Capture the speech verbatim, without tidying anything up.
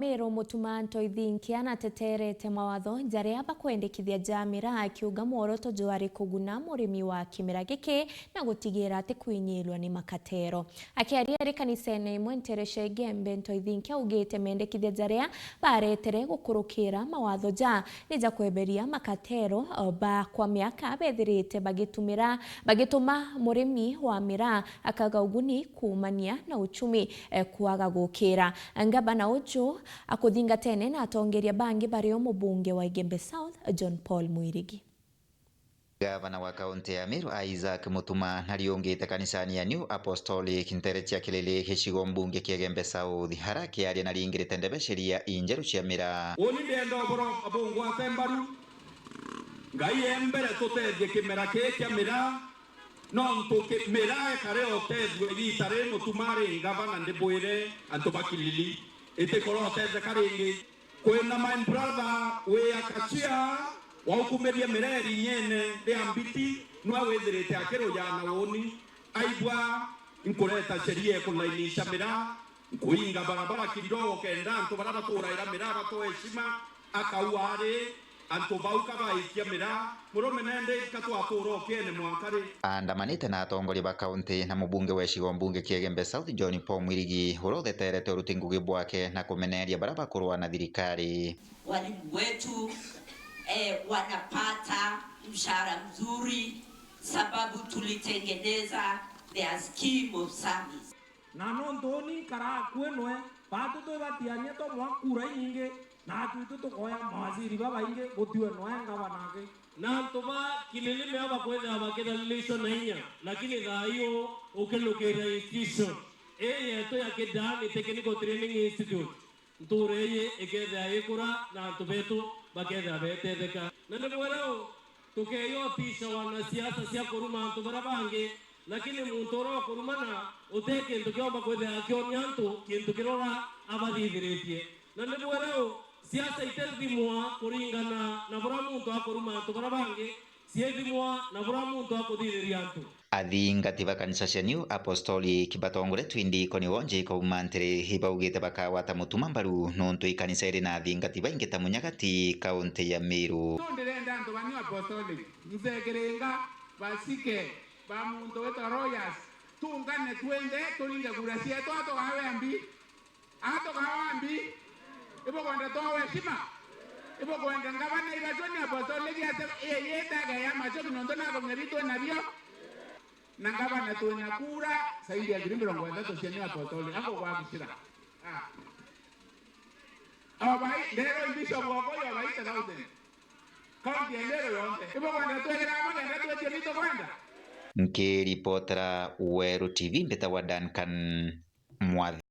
Meru Mutuma Ntoithinkia nateterete mawatho jaria bakwendekithia ja miraa, akiuga mworoto jwari kuguna murimi wa kimera giki na gutigira ati kwinyirwa ni makatero. Akiaria ari kanisene imwe ntere cia Igembe, Ntoithinkia augite mendekithia jaria baretere gukurukira mawatho ja ni ja kweberia makatero ba kwa miaka bethirite bagitumira, bagituma murimi wa miraa akaga uguni kuumania na uchumi, eh, kwaga gukira. Ngavana uju akuthingatene na atongeria bangi bario mubunge wa Igembe South, John Paul Mwirigi. Gavana wa kaunti ya Meru, Isaac Mutuma, nariungite kanisani ya New Apostolic ntere cia Kilili, gicigo mbunge kia Igembe South, hara akiaria naringirite ndebe sheria injeru cia miraa. Uni ndienda uboro abungwate mbaru. Ngai e mbere tutethie kimera kii kia miraa, nontu ki-, miraa ikare utethua igita ri Mutuma ari ngavana, ndibwire antu ba Kilili, itikora utetheka ringi. Kwina my brother wi Akacia, waukumirie miraa irinyene ria Mbiti, nwe withirite akirujana uni, aigua nkureta sheria ikulainisha miraa, nkuinga barabara kidogo kenda antu baria baturaira miraa batwe heshima, akauga ari antu bau ka baikia miraa, murume nende ka twatura ukiene mwanka ri? Aandamanite na atongoria ba kaunti na mubunge wa gicigo mbunge kia Igembe South, John Paul Mwirigi, uria utheterete uruti ngugi bwake na kumeneria baria bakurua na thirikari. Walimu wetu, eh, wanapata mshahara mzuri sababu tulitengeneza their scheme of service. Na nontu uni nkara akui nwe, baatu twi batiania twa mwa kura inyingi, na atwitu tukoya mawaziri babaingi gutiwe nwe ngavana aki. Na antu ba Kilili mea bakwethira bakithalilishwa na inya, lakini thaa ii ukilukirira institution ii yetu ya Kidani Technical Training Institute, ntuura iji ikethira ikura na antu betu bakethira betetheka. Na ni bwega u, tukeyotisha wanasiasa cia kuruma antu baria bangi, lakini muntu uria ukurumana uti kintu kiomba kwithira akionia antu kintu kiria ura abathithiritie. Na ni bwega u, siasa itithimwa kuringana na buria muntu akuruma antu baria bangi, ciithimwa na buria muntu akuthithiria antu. Athingati ba kanisa cia New Apostolic batongoretue ni ndikoni wonje ikauma ntiri ibaugite bakagwata Mutuma mbaru nontu ikanisa iri na athingati baingi ta munyagati kaunti ya Meru. Tu ndirenda antu ba New Apostolic, Mzee Kiringa, Basike, ba muntu witwa Rogers, tungane twinthe turinge kura cietu, atugawe mbi. Atugawa mbi, ibukwenda twawe heshima, ibukwenda ngavana ibacwe ni apostoliki ate iyita ageya machoki nontu nakomenya bitu nabio. Na ngavana twina kura zaidi ya ngiri mirongo ithatu cia ni apostoliki, akugwabicira. Ah. Obai, ndero ibisho bwoko yo bai thousand. Kaunti ya Meru yonthe. Ibukwenda twegera amwe kenda twetie bitu kwenda. Nkiripotera Weru T V, mbitagwa Duncan Mwathi.